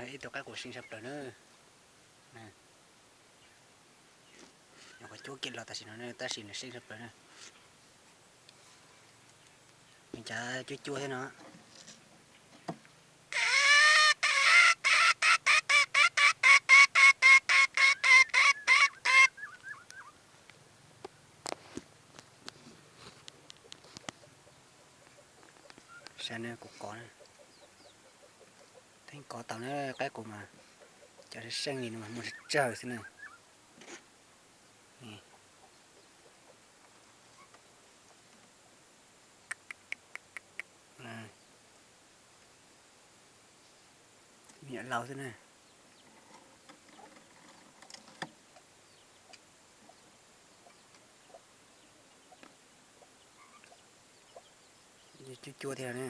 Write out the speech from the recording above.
Ib tug qaib qus seej tshaj plaws na. Nyuam qhuav cuab kiag los tam sim no tab sis nws seej tshaj plaws na. Nws cav cuab cuab thiab no. Saib na, kuv kov na. Theej kov tau na, qaib qus mas cov seej li no mas muaj tsawg tsawg xwb na. Me nyuam laus xwb na. Cuab cuab thiab na.